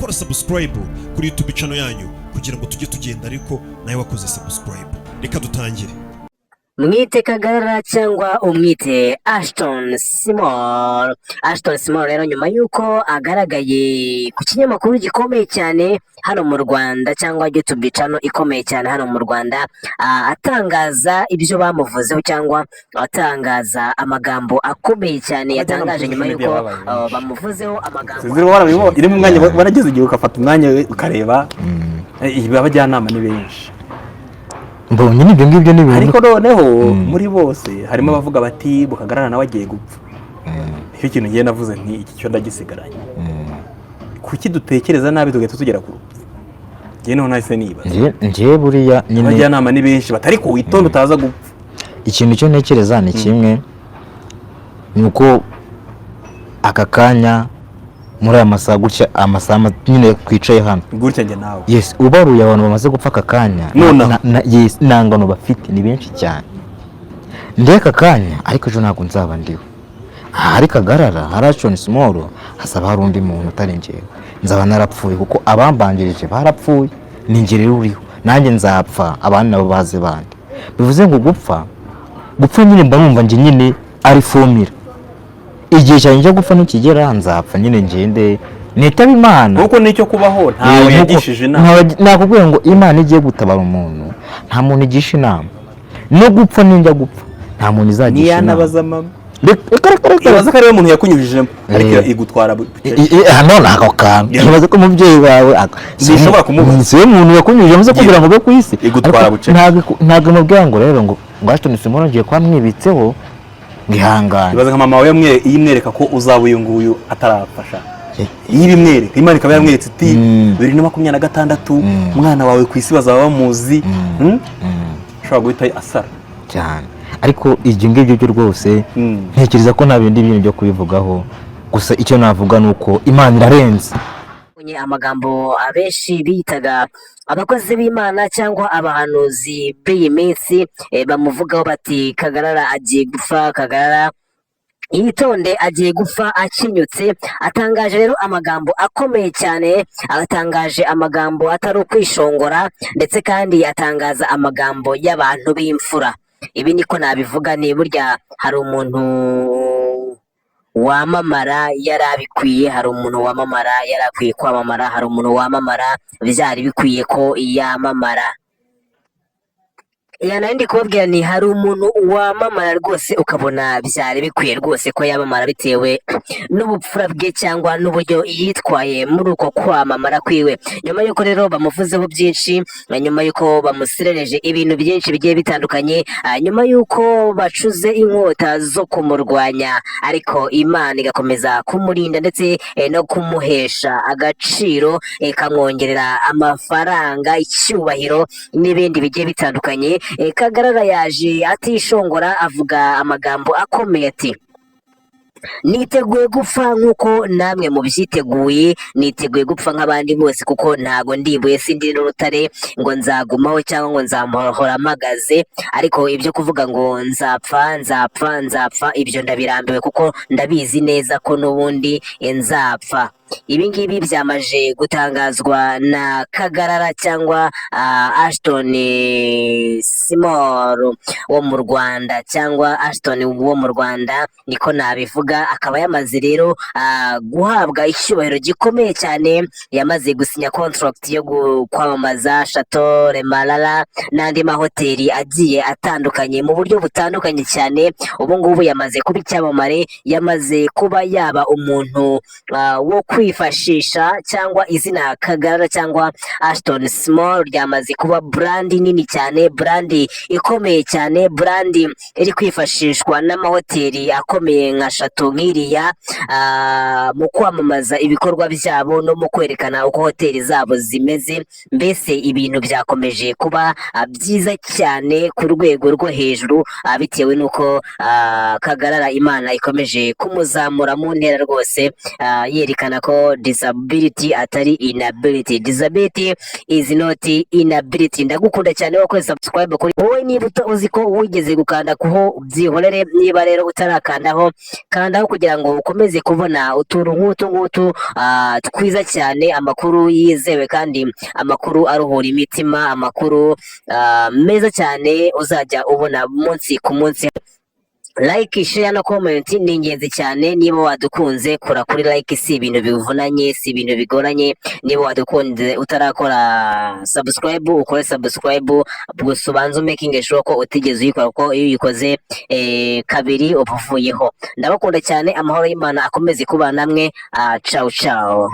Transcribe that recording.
Gukora subscribe kuri YouTube channel yanyu kugira ngo tujye tugenda, ariko nawe wakoze subscribe. Reka dutangire. Mwite Kagarara cyangwa umwite Ashton Small. Ashton Small rero, nyuma y'uko agaragaye ku kinyamakuru gikomeye cyane hano mu Rwanda cyangwa YouTube channel ikomeye cyane hano mu Rwanda, atangaza ibyo bamuvuzeho cyangwa atangaza amagambo akomeye cyane yatangaje nyuma y'uko bamuvuzeho amagambo. Sinzi niba warabibonye, iri mu mwanya warageze igihe ugafata umwanya ukareba ibi, abajyanama ni benshi. Mbonye n'ibyo ngibyo ni ibintu. Ariko noneho muri bose harimo abavuga bati Bukagarara nawe agiye gupfa. Nicyo kintu ngiye navuze nti iki cyo ndagisigaranye. Kuki dutekereza nabi tugahita tugera ku rupfu? Njye noneho nahise nibaza. Njye buriya nyine Abajyanama ni benshi batari ku witonde utaza gupfa. Ikintu cyo ntekereza ni kimwe, ni uko aka kanya muri aya masaha gutya, amasaha nyine twicaye hano gutya njye nawe, yes, ubaruye abantu bamaze gupfa aka kanya Nonaha. Yes, nta ngano bafite, ni benshi cyane. Ndi aka kanya, ariko ejo ntabwo nzaba ndiho. Ahari Kagarara, hari Ashton Small, hazaba hari undi muntu utari njyewe. Nzaba narapfuye kuko abambanjirije barapfuye, ni njye rero uriho. Nanjye nzapfa, abandi nabo baze bandi. Bivuze ngo gupfa, gupfa nyine mba numva njye nyine ari formula. Igihe cyanjye cyo gupfa nikigera nzapfa nyine, ngende nitaba Imana. Kuko nicyo kubaho ntawe yagishije inama. Nakubwiye ngo Imana igiye gutabara umuntu, nta muntu igisha inama. No gupfa, ninjya gupfa, nta muntu izagisha inama. Niyanabaza mama. Reka, reka, reka. Ibaza ko ariwe muntu yakunyujijemo, ariko igutwara bucece. Hano ni ako kantu. Ibaze ko umubyeyi wawe Ntishobora kumubaza. Si we muntu yakunyujijemo se kugira ngo ube ku isi? Igutwara Ariko bucece. ntabwo imubwira ngo rero ngo Ashton Simon ngiye kuba mwibitseho ngo ihangane. Ibaza nka mama wawe iyo imwereka ko uzaba uyu nguyu atarafasha, iyo ibimwereka, Imana ikaba yaramweretse iti 2026 umwana wawe ku isi bazaba bamuzi. Ashobora guhita asara. Cyane, ariko ibyo ngibyo byo rwose ntekereza ko nta bindi bintu byo kubivugaho. Gusa icyo navuga ni uko Imana irarenze. Amagambo abenshi biyitaga abakozi b'Imana cyangwa abahanuzi b'iyi minsi bamuvugaho bati Kagarara agiye gupfa, Kagarara yitonde agiye gupfa akinyutse. Atangaje rero amagambo akomeye cyane, atangaje amagambo atari ukwishongora, ndetse kandi atangaza amagambo y'abantu b'imfura. Ibi niko nabivuga, ni burya hari umuntu wamamara yari abikwiye, hari umuntu wamamara yari akwiye kwamamara, hari umuntu wamamara byari bikwiye ko yamamara. Ya, nari ndi kubabwira ni hari umuntu wamamara rwose ukabona byari bikwiye rwose ko yamamara bitewe n'ubupfura bwe cyangwa n'uburyo yitwaye muri uko kwamamara kwiwe. Nyuma y'uko rero bamuvuzeho byinshi, na nyuma y'uko bamuserereje ibintu byinshi bigiye bitandukanye, nyuma y'uko bacuze inkota zo kumurwanya, ariko Imana igakomeza kumurinda ndetse no kumuhesha agaciro, ikamwongerera amafaranga, icyubahiro n'ibindi bigiye bitandukanye, Kagarara yaje atishongora, avuga amagambo akomeye ati niteguye gupfa nk'uko namwe mubyiteguye, niteguye gupfa nk'abandi bose kuko ntago ndibuye, sindi n'urutare ngo nzagumaho cyangwa ngo nzamuhora mpagaze. Ariko ibyo kuvuga ngo nzapfa, nzapfa, nzapfa, ibyo ndabirambiwe kuko ndabizi neza ko n'ubundi nzapfa. Ibi ngibi byamaje gutangazwa na Kagarara cyangwa Ashton Small wo mu Rwanda cyangwa Ashton wo mu Rwanda, niko nabivuga. Akaba yamaze rero guhabwa icyubahiro gikomeye cyane, yamaze gusinya contract yo kwamamaza Chateau Le Marara n'andi mahoteli agiye atandukanye mu buryo butandukanye cyane. Ubu ngubu yamaze kuba icyamamare, yamaze kuba yaba umuntu wo kwifashisha, cyangwa izina Kagarara cyangwa Ashton Small ryamaze kuba brand nini cyane, brand ikomeye cyane, brand iri kwifashishwa n'amahoteli akomeye nka Chateau nk'iriya mu kwamamaza ibikorwa byabo no mu kwerekana uko hoteli zabo zimeze. Mbese ibintu byakomeje kuba byiza cyane ku rwego rwo hejuru, bitewe n'uko Kagarara Imana ikomeje kumuzamura mu ntera rwose, yerekana ko ko disability atari inability. Disability is not inability. Ndagukunda cyane wakoze subscribe kuri wowe. Niba uzi ko wigeze gukanda kuho, byihorere. Niba rero utarakandaho, kandaho kugira ngo ukomeze kubona utuntu nk'utu ngutu twiza cyane, amakuru yizewe kandi amakuru aruhura imitima, amakuru meza cyane uzajya ubona umunsi ku munsi. Like, share na comment ni ingenzi cyane. Niba wadukunze, kora kuri like, si ibintu bivunanye, si ibintu bigoranye. Niba wadukunze utarakora subscribe, ukore subscribe gusa ubanze making sure ko utigeze uyikora, kuko iyo uyikoze kabiri uba uvuyeho. Ndabakunda cyane, amahoro y'Imana akomeze kuba namwe. Ciao ciao.